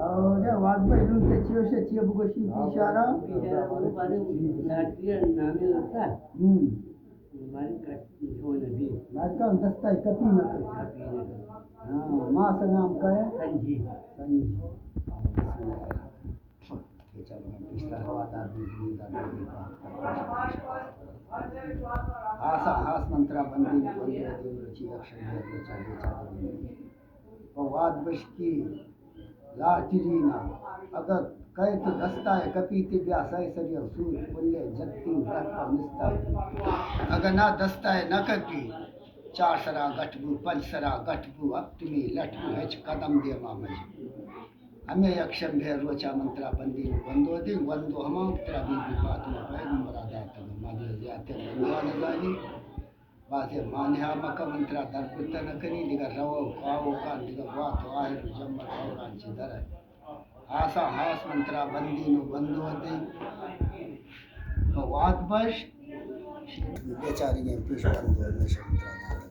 اور واد بشک نوں تے چیوشے چی بگوشی پیشارا؟ پیشارا بارے لاٹری نامے ہوتا۔ ہم۔ ہماری کٹ جو نبی۔ مارکا دستا کپی نہ کپی۔ کپی نہ کپی۔ ہاں، ماس نام کا ہے؟ سنجی۔ سنجی۔ بیچارہ من پیشتر ہوا دار بی بی دار بی بی کا۔ ہاسا ہاس منترا بندی بندی دیم رچی اکشن دے بیچارہ بیچارہ بندی۔ و واد بشکی لاٹری نا اگہ کئے تو دستا ء کپیتی بیا سئے سری ء سوچ پلے جتی رکھ مستا۔ اگہ نا دستا ء نہ کپی، چار سرا گٹ بو، پنچ سرا گٹ بو، ہپتمی لٹ بو، ہچ قدم دیما مجی۔ ہمے یک شنبے ء روچا من ترا بندی نوں گوندو دیں، گوندو ہما ترا بی بی فاطمہ پیغمبرا داتگ، ما دے زیاتر بندوا نزانی۔ بازیں مانہا مکن، من ترا درگت نہ کنی، دگہ رو و کاو کن، دگہ گوات و آہر و جمر دوران چہ در ء۔ ہاسا ہاس من ترا بندی نوں گوندو دیں۔ تو واد بش، بیچارگیں پیش بندو ہمیشہ من ترا داتگ۔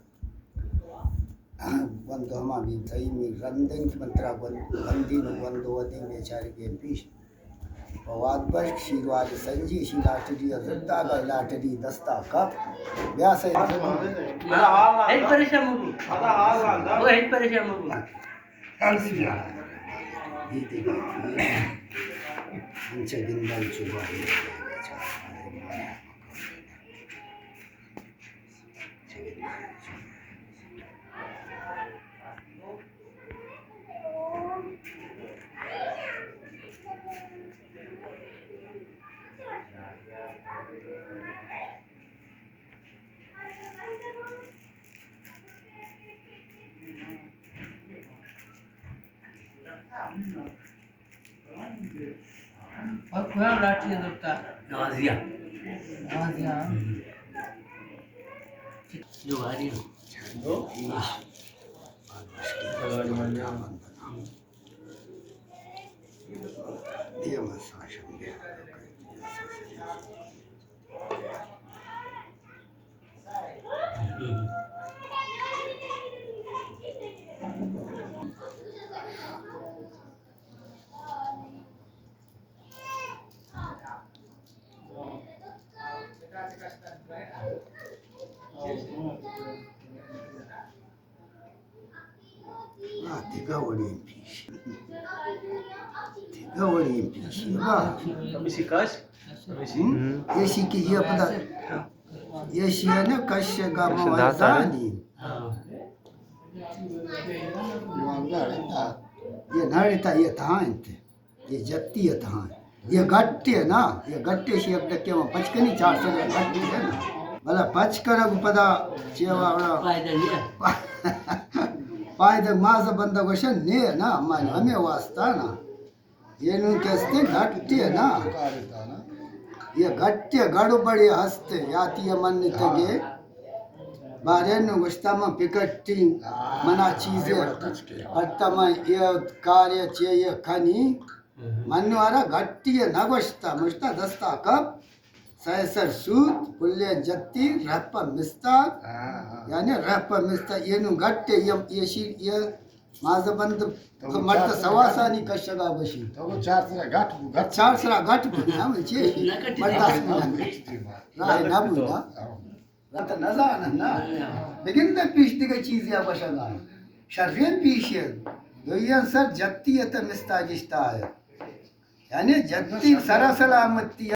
گوند ہما بی تئی می رندن کہ من ترا گوند، گوندی نوں گوند و ودی بیچارگیں پیش۔ و واد بشک شیروال سنجی شی لاٹری ء زرتاگ ء لاٹری دستا کپ۔ بیا سید۔ ہچ پریشان مبو۔ وہ ہچ پریشان مبو۔ انچہ گندن چوبا۔ اور کجام لاٹری ء زرتا؟ غازیہ۔ غازیہ۔ ہم۔ جو غازیہ۔ آ، دگہ وڑیں پیش۔ دگہ وڑیں پیش۔ واہ۔ ہمیشی کش؟ ہمیشی؟ ہم۔ ایشی کہ یہ پدا، ایشی ہے نا کش کا کش داتا ہے؟ موازانی۔ ہاں۔ یہ ناڑتا یہ تھا انت۔ یہ جتی ء تہاں۔ یہ گٹے نا، یہ گٹے شی یک ڈکے ما پچ کنی چار سو گٹے نا۔ بلا پچ کرگ پدا چیوا وڑا۔ فائدہ نہیں ہے۔ فائدہ ماز بندہ گوشن نے نا، من ہمیں واسطہ نا۔ یہ نوں کستے گٹے نا۔ یہ گٹے گڑبڑی ہستے، یاتی من تگے۔ بارے نوں گوشتا من پکٹی، منا چیزے پٹا من یہ کارے چے یہ کنی۔ من نوں آرا گٹی ء نہ گوشتا، مشتا دستا کپ، سئے سر سوت، پلے جتی، رہپا مستاگ، ہاں، ہاں۔ یعنی رہپا مستاگ، یہ نوں گٹے، یہ، یہ شیر، یہ مازہ بند، تو تو مرد چار سواسانی کشگا بشی۔ تو چار سرا گٹ بو، گٹ۔ چار سرا گٹ بو، ہم چی؟ نہ کٹی۔ مرد آسمان۔ راہ نہ بو نا۔ ہاں۔ رت نزانن نا۔ بگندے پیش دگہ چیزے ء گوشگا۔ شریں پیش انت۔ دوئیں سر جتی ات ء مستاگ اشتاہ ات۔ یعنی جتی سر ء سلامتی